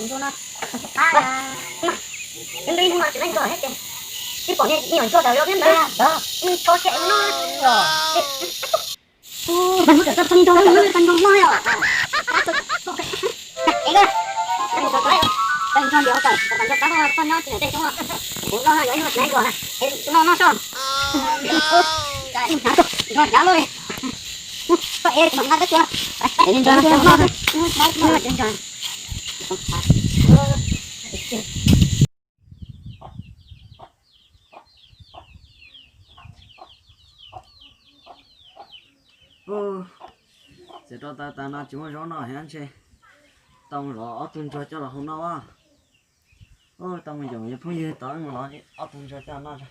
Tus ntsuag no, tus ntsuag no tsis leej ntsuag thiab ces, twb pom niag me nyuam ntsuag tawm los peb ntawd, tso kiag no. Mus rau txog ntsuag, txog ntsuag no yom. Txog ntsuag ntiav tawm, txog ntsuag qab toj nyob tsis ntawm tej xyoob, kuv no yuav ib tug tsis leej ntsuag na, no no soj. Ntsuag hnyav luaj li. Koj ev kuv mam nqa koj tua. Ntsuag no, ntsuag no. Txiav rau tas tas no tsis muaj zaub noj thiab ntshe tau mus zov ob tug ntsuag coj los hau noj. Tau mus yaum yog phooj ywg tod mus zov ob tug ntsuag coj noj.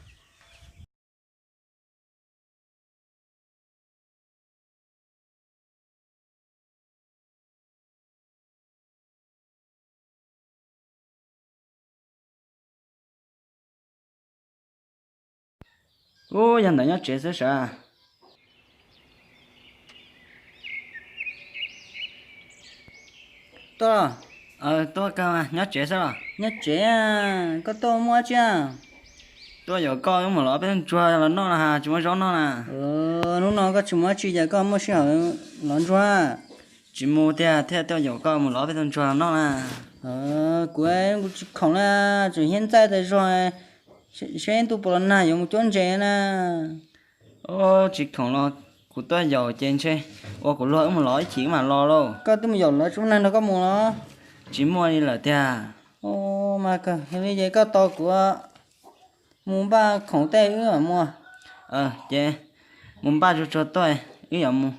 Ub, yog ntawd nyob tsev xwb sav. Tuaj, tuaj kawg mas nyob tsev xwb los? Nyob tsev, koj tuaj muaj dab tsi? Tuaj yaum koj wb mus lov peb tug ntsuag los noj na, tsis muaj zaub noj na. Hnub no koj tsis muaj dab tsi ces koj muaj sij hawm lov ntsuag? Tsis mus tiag, thiaj tuaj yaum koj mus lov peb tug ntsuag los noj na. Kuv, kuv tsis khoom na, tseem hiab ntxaij tas zog, seb ntuj puas los nag yuav mus cuab ntses na. Tsis khoom los kuv tuaj yaum ces ntshe ua kuv luag wb mus lov ib chim wb mam los lauj. Koj twb mus yaum lawv tsis muaj neeg nrog koj mus los? Tsis muaj li lawm tiag. Mas kawg li ces koj tos kuv mus npaj khoom tej wb mam mus. Ces mus npaj tsuag tsuag tuaj wb yuav mus.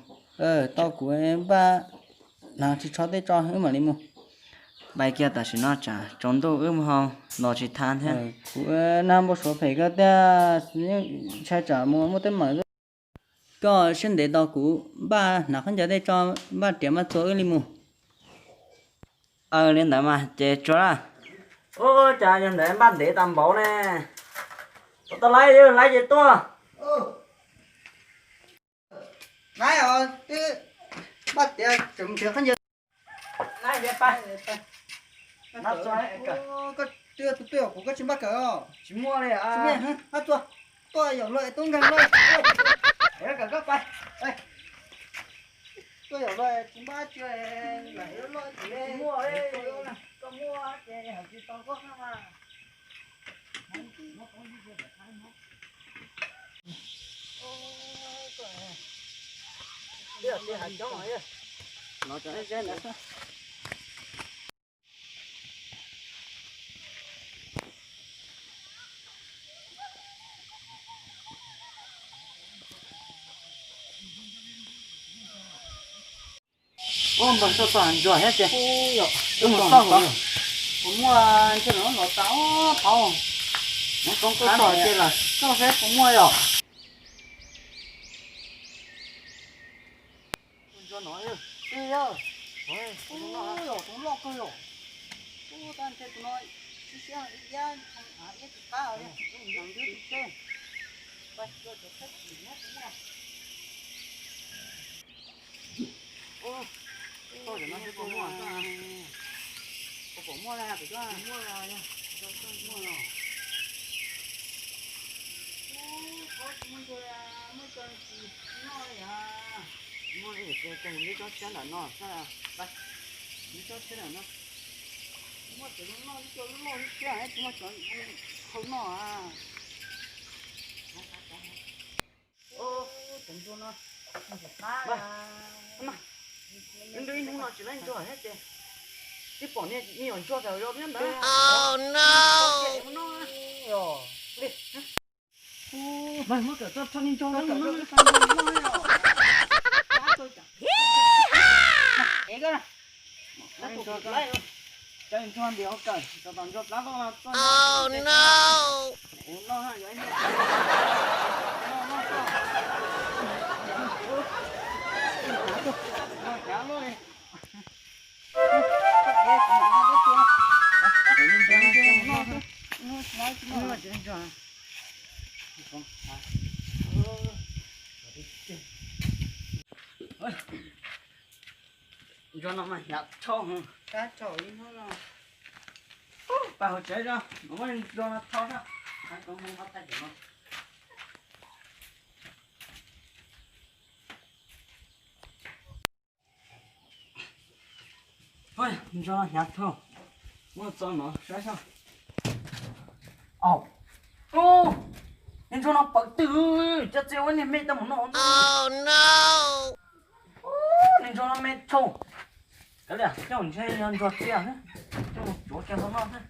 Tos kuv npaj hnav tsis tsho tej tso wb mam li mus. Pais kiag tam sim no tsam tsaus ntuj wb mus hau los tsis tau thiab. Kuv nag npau suav phem kawg tiag, ntshai tsam mus muaj teeb meem. Koj siab ntev tos kuv npaj hnav khaub ncaws tej tso, npaj riam npaj txuas wb li mus. Aws, li ntawd mas ces tsuag lawm. Ub, cas yog ntawd npaj ntev tas npaum ne. Ua tau laib, laib ces tuaj. Laib os, twb npaj tiav tseem nrhiav khaub ncaws. Laib ces pais. Koj twb yog tus twj kuv, koj tsis npaj kawm os. Tsis muaj li. Tsis muaj, tuaj, tuaj yaum luag tub nkeeg luaj. Kawm koj pais. Tuaj yaum luag tsis npaj tsi, lam yuav luaj tsis muaj. Koj muaj ces hawm tsis tau koj mas. Ub, npawg, txoj txoj ntsuag thiab ces wb mus xauj kuv muaj ntsej muag los tas ob phav. Mus toob koj txog ces los xauj seb puas muaj yom. Ntsuag no, twb yog, ub, yog tus loj kawg yom. Ub, tab ntshe tus no siab siab ib yam, av iab tsis qab li, tus tseb. Pais, ua cov thaib chim nyob tus muaj. Ub, txoj cov no twb pom muaj, pom muaj li, pom muaj li, muaj los. Ub, qhov tsis muaj ntsuag, muaj cov tsis noj li yom. Muaj li ces mus ntiab tsob tshiab ntawm no, lib tsob tshiab ntawm no. Muaj cov no noj, cov loj loj tshiab, tsis muaj cov hau noj. Ub, cov ntsuag no, nrog ib hnub no tsis laib ntsuag thiab ces, twb pom niag me nyuam ntsuag tawm los peb ntawd. Muab kawm txog txog niag ntsuag no. Cov ntsuag ntiav kawm, cov tom ntsuag plab koj mas txog no. Ntsuag no mas hnyav tshaj. Kab tso ib hnub no. Pab hauv tsev os, muab ntso no thau soj. Ntso no hnyav dhau, muab tso no saib soj. Au, niag ntsuag no pawv twg, cov txiv ua niag me tau mus noj. Niag ntsuag no me dhau. Kav liam, coj ntshe yog ntsuag txiv, coj mus tsuav kiag hauv noj.